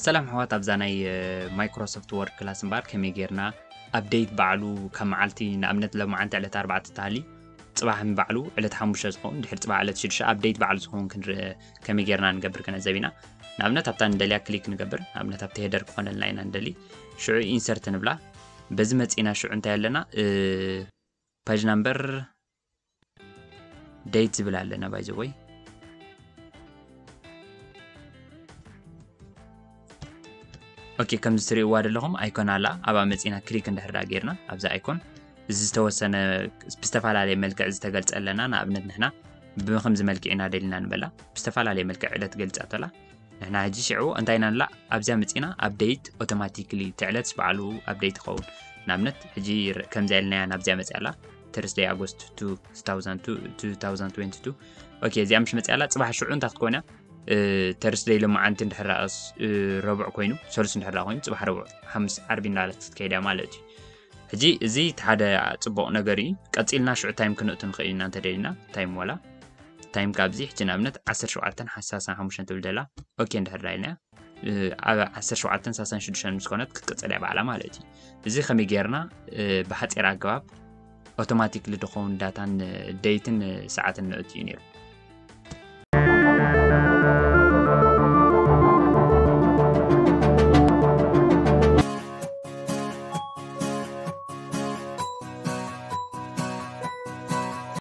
ሰላም ኣሕዋት፣ ኣብዛ ናይ ማይክሮሶፍት ወርድ ክላስ እምበኣር ከመይ ጌርና ኣፕዴት ባዕሉ ካብ መዓልቲ፣ ንኣብነት ሎማዓንቲ ዕለት ኣርባዕተ ተሃሊ፣ ጽባሕ ንባዕሉ ዕለት ሓሙሽተ ዝኸውን፣ ድሕሪ ጽባሕ ዕለት ሽዱሽተ ኣፕዴት ባዕሉ ዝኸውን ክንርኢ ከመይ ጌርና ንገብር ክንዕዘብ ኢና። ንኣብነት ኣብታ ንደልያ ክሊክ ንገብር። ንኣብነት ኣብቲ ሄደር ክኾነልና ኢና ንደሊ። ሽዑ ኢንሰርት ንብላ። በዚ መጺና ሽዑ እንታይ ኣለና? ፓጅ ናምበር ዴት ዝብል ኣለና። ባይዘወይ ኦኬ፣ ከምዚ ትርእይዋ ዘለኹም ኣይኮን ኣላ። ኣብኣ መጺና ክሊክ እንድሕር ዳ ጌርና ኣብዚ ኣይኮን፣ እዚ ዝተወሰነ ብዝተፈላለየ መልክዕ ዝተገልጸ ኣለና። ንኣብነት ንሕና ብከምዚ መልክዕ ኢና ደሊና ንበላ፣ ብዝተፈላለየ መልክዕ ዕለት ገልጻ ተላ። ንሕና ሕጂ ሽዑ እንታይ ኢና ንላ ኣብዚኣ መጺና ኣፕዴት ኦቶማቲክሊ ትዕለት ባዕሉ ኣፕዴት ይኸውን። ንኣብነት ሕጂ ር-፣ ከምዚኣ ኢልናያ ናብዚኣ መጺኣ ኣላ። ተርስደይ ኣጎስት two thousand two፣ two thousand twenty-two። ኦኬ፣ እዚኣ ምሽ መጺኣ ኣላ። ጽባሕ ሽዑ እንታይ ክትኮን እያ? ተርስደይ ሎማዓንቲ እንድሕር ደኣ ስ-፣ ረቡዕ ኮይኑ፣ ሰሉስ እንድሕር ደኣ ኮይኑ፣ ጽባሕ ረቡዕ፣ ሓሙስ፣ ዓርቢ እንዳለት ክትከይድ እያ ማለት እዩ። ሕጂ እዚ እቲ ሓደ ጽቡቕ ነገር እዩ። ቀጺልና ሽዑ ታይም ክንእቱ ንኽእል ኢና እንተደሊና። ታይም ዋላ፣ ታይም ካብዚ ሕጂ ንኣብነት ዓሰርተ ሸውዓተን ሰላሳን ሓሙሽተን ትብል ደላ። ኦኬ እንድሕር ደኣ ኢልና፣ እ፣ ኣብ ዓሰርተ ሸውዓተን ሰላሳን ሽዱሽተን ምስ ኮነት ክትቅጽል እያ ባዕላ ማለት እዩ። እዚ ከመይ ጌርና፣ እ፣ ብሓጺር ኣገባብ ኣውቶማቲክሊ ድኸውን ዳታን፣ እ፣ ዴትን፣ እ፣ ሰዓትን ንእቱ እዩ ነይሩ።